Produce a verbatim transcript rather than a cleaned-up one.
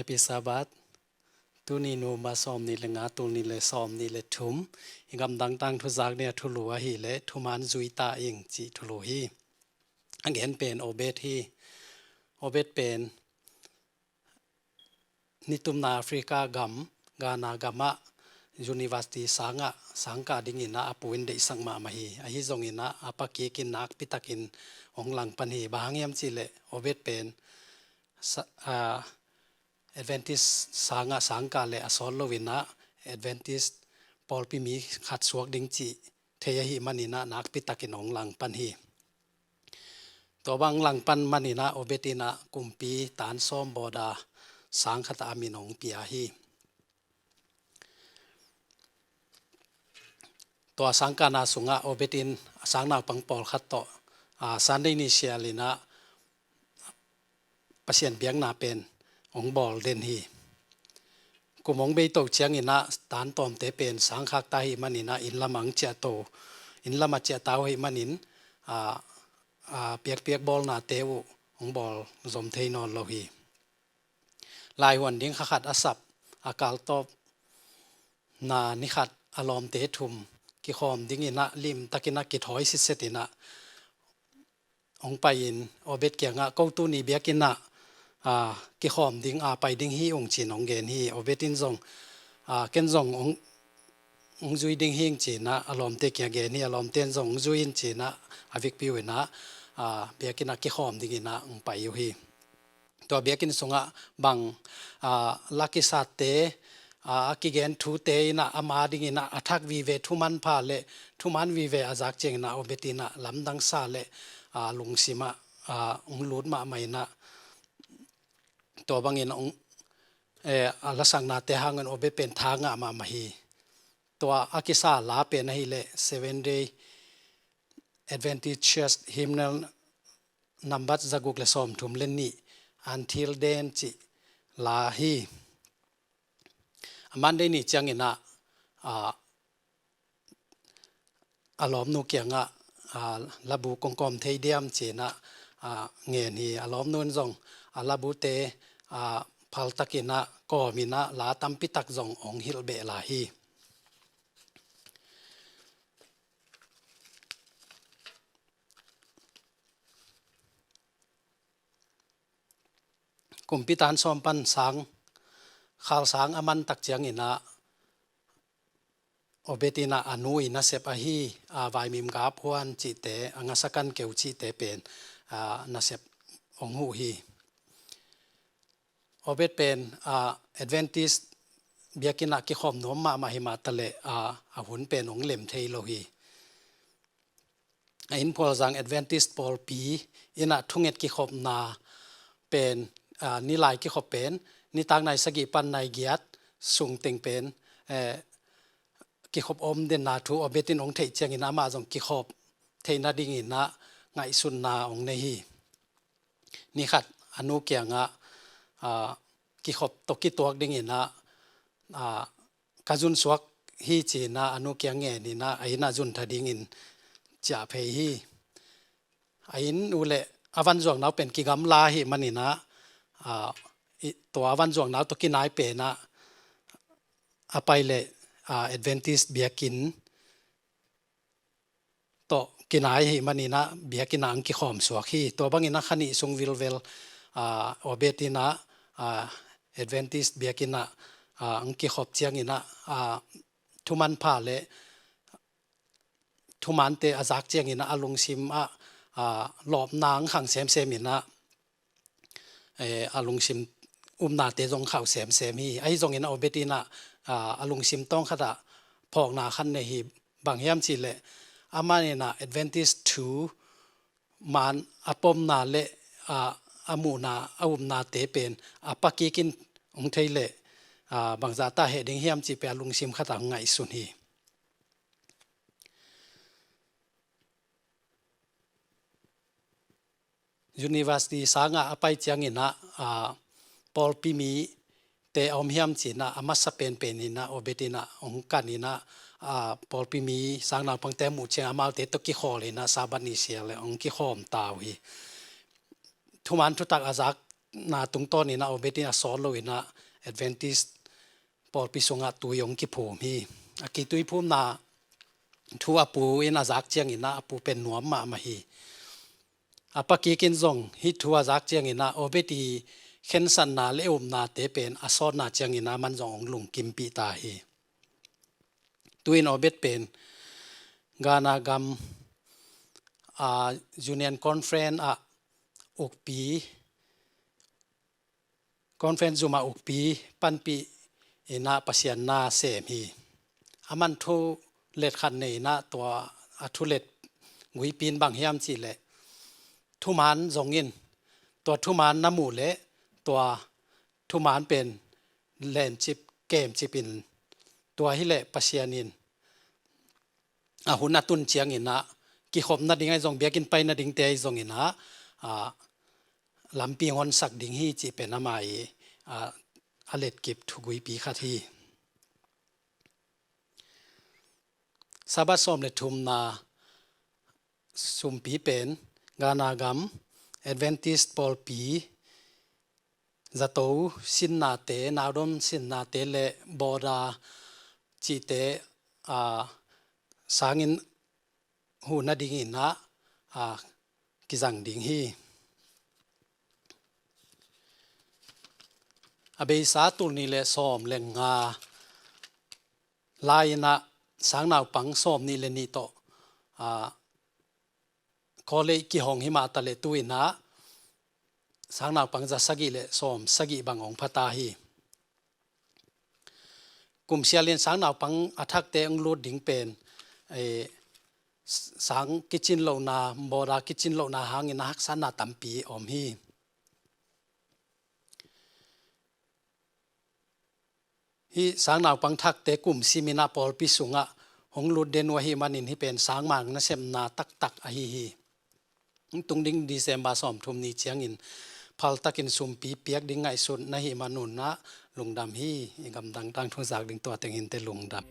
Happy Sabbath. Tuni November sawmnih le nga, tul nih le sawmnih le thum, i gamdang tangthu zak ni a thulu ahih leh thuman zui ta ing cih thulu hi. A gen pen Obed hi. Obed pen nitumna Africa gam, Ghana gamah university sangah sangkah dingin ah a pu in deihsak mahmah hi. Ahi zongin ah a pa kik in nakpi takin hong langpan hi. Bang hang hiam cih leh Obed pen sa-, a, Adventist sangah sangkah leh a sawt loin ah Adventist pawlpi mi khat suak ding cih thei ahih manin ah nakpi takin hong langpan hi. Tua bang langpan manin ah Obed in ah kumpi tan sawm bawda sang khat ah a min hong pia hi. Tua sangkahna sungah Obed in a sang naupang pawlkhat tawh, a, Sunday ni sialin ah Pasian biakna pen hong bawl den hi. Kum hong bei to ciangin ah tan tawmte pen sang khak ta ahih manin ah inn lam ah hong ciah to, inn lam ah ciah ta uh ahih manin, a, a, piakpiak bawlnate uh hong bawl zom thei nawn lo hi. Laihuan ding kha khat a sap, a kaltawpna ni khat a lawmte thum kikhawm dingin ah limtakin ah kithawi sitsetin ah hong pai-in Obed kiangah, "Ko tuni biakinn ah, a, kikhawm ding, a, pai ding hi ung," ci-in hong gen hi. Obed in zong, a, "Ken zong hong, hong zui ding hi ing," ci-in ah a lawmte kiang gen hi. A lawmte in zong, "Hong zui in," ci-in ah a vikpiu in ah, a, biakinn ah kikhawm dingin ah hong pai uh hi. Tua biakinn sungah bang, a, la kisate, a, a kigen thute in ah ama dingin ah a thak vive, thuman pha leh thuman vive a zak ciangin ah Obed in ah lamdang sa leh, a, lungsim ah, a, hong lut mahmah in ah tua bangin hong, eh, a lasaknate hangin Obed pen tha ngah mahmah hi. Tua a kisa la pen ahih leh Seventh Day Adventist Church Hymnal nambat zaguk le sawmthum le nih, Until Then cih la hi. A Monday ni ciangin ah, a, a lawmnu kiangah, a, labu kong kawm thei diam ci-in ah, a, ngen hi. A lawmnu in zong a labute, a, phaltakin ah kawmin ah la tampi tak zong hong hilh beh lai hi. Kumpi tan sawm pan sang, khal sang a man tak ciangin ah Obed in ah a nu i nasep ahi, a, vaimim gap huan cihte, a, ngasa kan keu cihte pen, a, nasep hong huh hi. Obed pen, a, Adventist biakinn ah kikhawm nuam mahmah hi mah taleh, a, a hun pen hong lem thei lo hi. A Inn Phualzang Adventist pawlpi in ah thunget kikhopna pen, a, nilai kikhop pen nitak nai sagih pan nai giat sung teng pen, eh, kikhop om denna thu Obed in hong theih ciangin amah zong kikhop theihna dingin ah ngaihsutna hong nei hi. Ni khat a nu kiangah, a, kikhop tawh kituak dingin ah, a, ka zunsuak hi ci-in ah a nu kiang ngenin ah a inn ah zuntha dingin ciah phei hi. A inn uh leh a vanzuakna uh pen kigamla ahih manin ah, a, i, tua a vanzuakna uh tawh kinai pen ah a pai leh, a, Adventist biakinn tawh kinai ahih manin ah biakinn ah hong kikhawm suak hi. Tua bangin ah kha nih sung vilvel, a, Obed in ah, a, Adventist biakinn ah, a, hong kikhop ciangin ah, a, thuman pha leh thumante a zak ciangin ah a lungsim ah, a, lawpna hong khang semsem in ah, eh, a lungsim upnate zong khauh semsem hi. Ahi zongin Obed in ah, a, a lungsim tawng khat ah phawkna khat nei hi. Bang hiam cih leh amah in ah Adventist thu man a pomna leh, a, a muhna, a upnate pen a pa kik in hong thei leh, a, bangzah ta heh ding hiam cih pen a lungsim khat ah hong ngaihsun hi. University sangah a pai ciangin ah, a, pawlpi mite a om hiam ci-in ah a masa penpen in ah Obed in ah hong kan in ah, a, pawlpi mi sang naupangte a muh ciang amaute tawh kikhawl in ah Sabbath ni sial leh hong kikhawm ta uh hi. Thuman thutak a zakna tungtawn in ah Obed in a sawt lo in ah Adventist pawlpi sungah tui hong kiphum hi. A kitui phumna thu a pu in a zak ciangin ah a pu pen nuam mahmah hi. A pakik in zong hih thu a zak ciangin ah Obed i khensatna le upnate pen a sawtna ciangin ah aman zong hong lungkimpih ta hi. Tu-in Obed pen Ghana gam a Union Conference ah ukpi, Conference zum ah ukpi panpih in ah Pasian na sem hi. Aman thu let khat nei in ah tua a thu let guipi in bang hiam cih leh thuman zong in, tua thuman na muh leh tua thuman pen lencip kemcip in, tua hi leh Pasian in a hun a tun ciangin ah kikhop nading ahi zong, biakinn pai nadingte ahi zongin ah, a, lampi hong honsak ding hi cih pen ama i, a, a letkip thuguipi khat hi. Sabbath sawm le thumna sumpi pen Ghana gam Adventist pawlpi zato sinnate, naudom sinnate le border cihte, a, sangin huh nadingin ah, a, kizang ding hi. A beisa tul nih le sawm le nga lai-in ah sangnaupang sawm nih le nih tawh, a, college kihong hi mah ta leh tu-in ah sangnaupang za sagih le sawm sagih bang hong pha ta hi. Kum sialin sangnaupang a thakte hong lut ding pen, eh, sang kicin lohna, border kicin lohna hangin a haksatna tampi om hi. Hih sangnaupang thakte kum simin ah pawlpi sungah hong lut den uh ahih manin hih pen sangmang nasepna taktak ahi hi. Tung ding December sawmthum ni ciangin phaltakin sumpi piak ding ngaihsut na hih manun ah lungdam hi. I gamdang tangthu zak ding tua teng hinte, lungdam.